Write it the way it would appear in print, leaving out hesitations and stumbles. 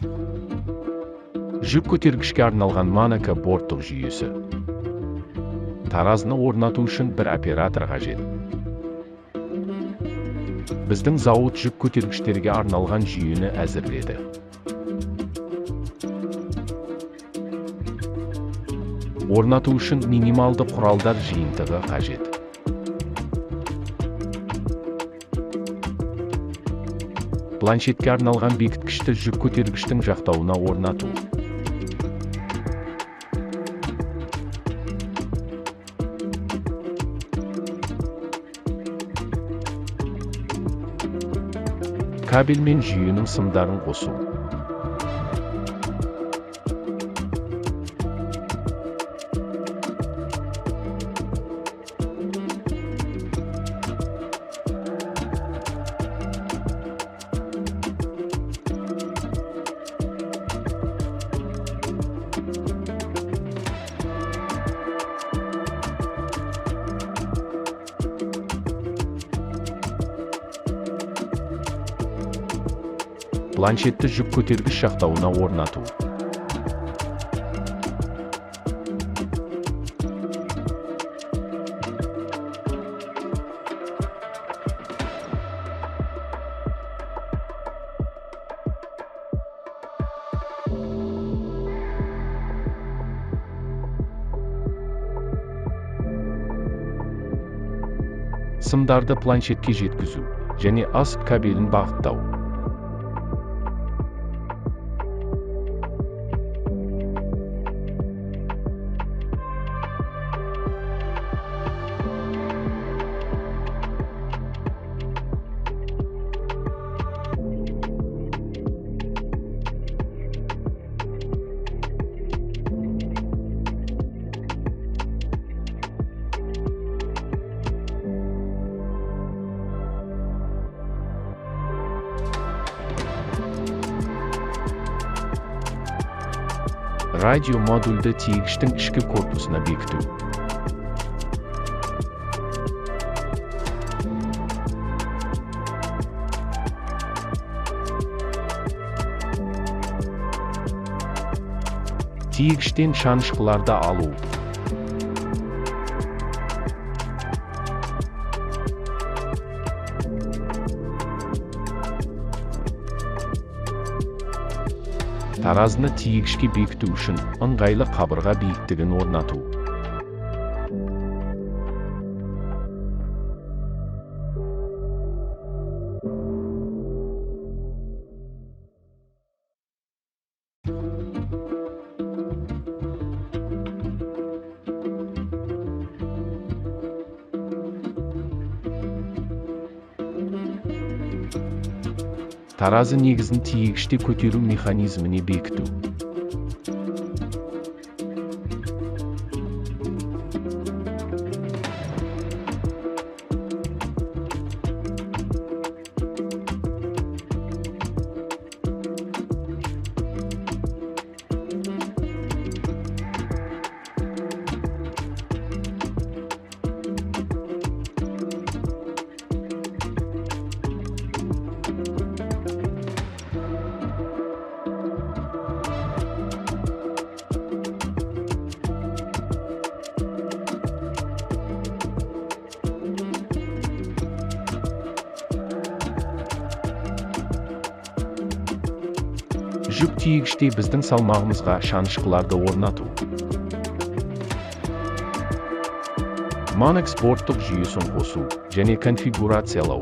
Жүк көтергішке арналған Monaco борттық жүйесі. Таразыны орнату үшін бір оператор қажет. Біздің зауыт жүк көтергіштерге арналған жүйені әзірледі. Орнату үшін минималды құралдар жиынтығы қажет. Планшетке арналған бекіткішті жүк көтергіштің жақтауына орнату. Кабель мен жүйенің сымдарын қосу. Планшетті жүк көтергіш жақтауына орнату. Сымдарды планшетке жеткізу және USB кабелін бағыттау. Радио модульді тиегіштің ішкі корпусына бекіту. Тиегіштен шанышқыларды алу. Таразыны тиегішке бекіту үшін ыңғайлы қабырға биіктігін орнату. Таразы негізін тиегіште көтеру механизміне бекіту. Жүк тиегіште біздің салмағымызға шанышқыларды орнату. Manox борттық жүйесін қосу және конфигурациялау.